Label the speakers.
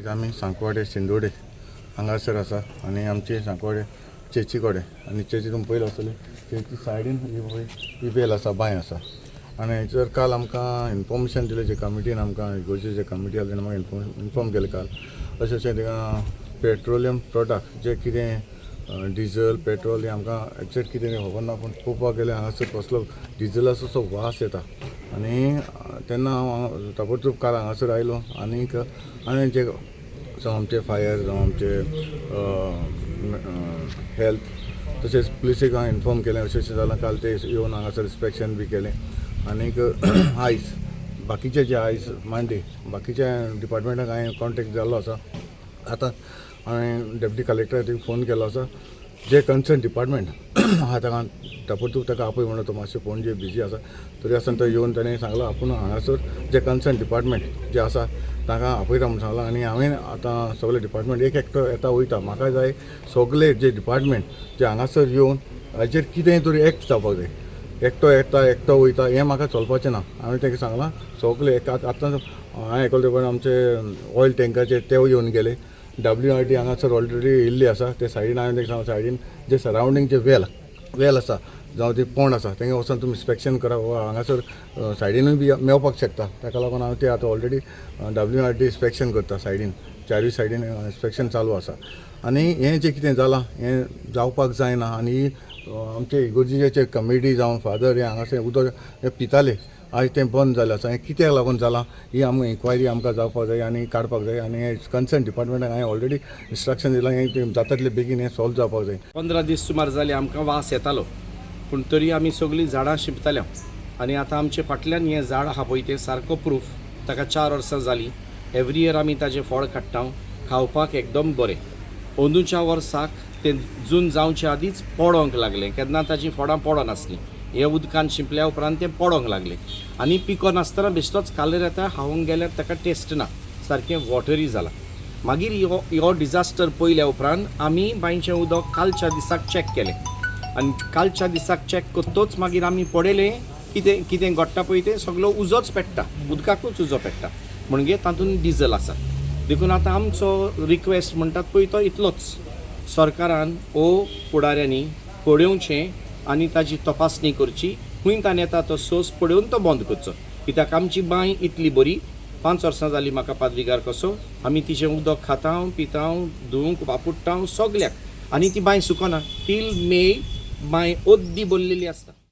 Speaker 1: आयज आमी सांकवाडे शिंदोडे हांगासर आसा आनी आमची सांकवाडे चेची कडेन आनी चेची तुमी पयलीं आसतली चेची सायडीन ही पळय ही बेल आसा, बांय आसा. आनी हेचेर काल आमकां इन्फॉर्मेशन दिलें जे कमिटीन, आमकां इगोर्जेचे जे कमिटी आसली तेणें आमकां इन्फॉर्म केलें काल अशें अशें थिंगा पेट्रोलियम प्रोडक्ट जे कितें डिजल पेट्रोल हें आमकां एग्जॅक्ट कितें तें खबर ना, पूण पळोवपाक गेल्यार हांगासर कसलो डिजलाचो असो वास येता. आनी तेन्ना हांव ताबडतोब काल हांगासर आयलो आनीक हांवें जे जावं आमचे फायर जावं आमचे हेल्थ तशेंच पुलिसेक हांवें इन्फॉर्म केलें अशें अशें जालां. काल ते येवन हांगासर इन्स्पेक्शन बी केलें आनीक आयज बाकीचे जे आयज मांडे बाकीच्या डिपार्टमेंटाक हांवें कॉन्टेक्ट जाल्लो आसा. आतां हांवें डेप्युटी कलेक्टराक फोन केल्लो आसा, जे कन्सर्न डिपार्टमेंट आहा ताका ताबडतोब ताका आपय म्हणून. तो मातशें पणजे बिजी आसा, तरी आसतना तो येवन ताणें सांगलां आपूण हांगासर जे कन्सर्न डिपार्टमेंट जे आसा तांकां आपयता म्हूण सांगलां. आनी हांवें आतां सगळे डिपार्टमेंट एक एकटो येता वयता, म्हाका जाय सगळे जे डिपार्टमेंट जे हांगासर येवन हाजेर कितें तरी एक्ट जावपाक जाय. एकटो येता एकटो वयता हें म्हाका चलपाचें ना. हांवें ताका सांगलां सगळे एक आतां हांवें आयकलें पण आमचे ऑयल टँकाचे ते येवन गेले, WRT हांगासर ऑलरेडी येयल्ली आसा. ते सायडीन हांवें ताका सांगलां सायडीन जे सरावंडींग जे वेल आसा जावं ती पोंड आसा तेंगे वचोन तुमी इन्स्पेक्शन करा वा हांगासर सायडीनूय बी मेवपाक शकता. ताका लागून हांव ते आतां ऑलरेडी WRT inspection करता, सायडीन चारूय सायडीन इन्स्पेक्शन चालू आसा. आनी हें जें कितें जालां हें जावपाक जायना. आनी आमचे इगोर्जेचे कमिटी जावं फादर हे हांगासर उदक हे पिताले, आयज तें बंद जालें आसा. हें कित्याक लागून जालां ही आमकां इन्क्वायरी आमकां जावपाक जाय आनी काडपाक जाय. आनी कन्सर्न डिपार्टमेंटाक हांवें ऑलरेडी इन्स्ट्रक्शन दिलां, हें जाता तितले बेगीन हें सॉल्व जावपाक जाय.
Speaker 2: 15 दीस सुमार जाले आमकां वास येतालो, पूण तरी आमी सगळीं झाडां शिंपताले. आनी आतां आमचे फाटल्यान हें झाड आहा पळय तें सारको प्रूफ. ताका 4 वर्सां जालीं. एवरी इयर आमी ताजें फळ काडटा, खावपाक एकदम बरें. अंदूच्या वर्साक तें जून जावचे आदींच पडोंक लागलें. केन्ना ताजीं फळां पडनासलीं, हे उदकान शिंपल्या उपरांत तें पडोंक लागलें आनी पिको नासतना बेश्टोच कालर येता. खावंक गेल्यार ताका टेस्ट ना, सारकें वॉटरी जालां. मागीर ह्यो ह्यो डिजास्टर पयल्या उपरांत आमी बांयचें उदक कालच्या दिसाक चॅक केलें आनी कालच्या दिसाक चॅक करतोच मागीर आमी पळयलें कितें कितें घडटा पळय तें सगलो उजोच पेट्टा, उदकाकूच उजो पेट्टा, म्हणजे तातूंत डिजल आसा. देखून आतां आमचो रिक्वेस्ट म्हणटात पळय तो इतलोच, सरकारान ओ फुडाऱ्यांनी पळोवचें आनी ताजी तपासणी करची, खंय ताणें येता तो सोर्स पळोवन तो बंद करचो. कित्याक आमची बांय इतली बरी, 5 वर्सां जालीं म्हाका पाद्रीगार कसो, आमी तिचें उदक खाता, पिता, धुवंक वापुडटा सगल्याक आनी ती बांय सुकना. टील मे बांय अद्दी भरलेली आसता.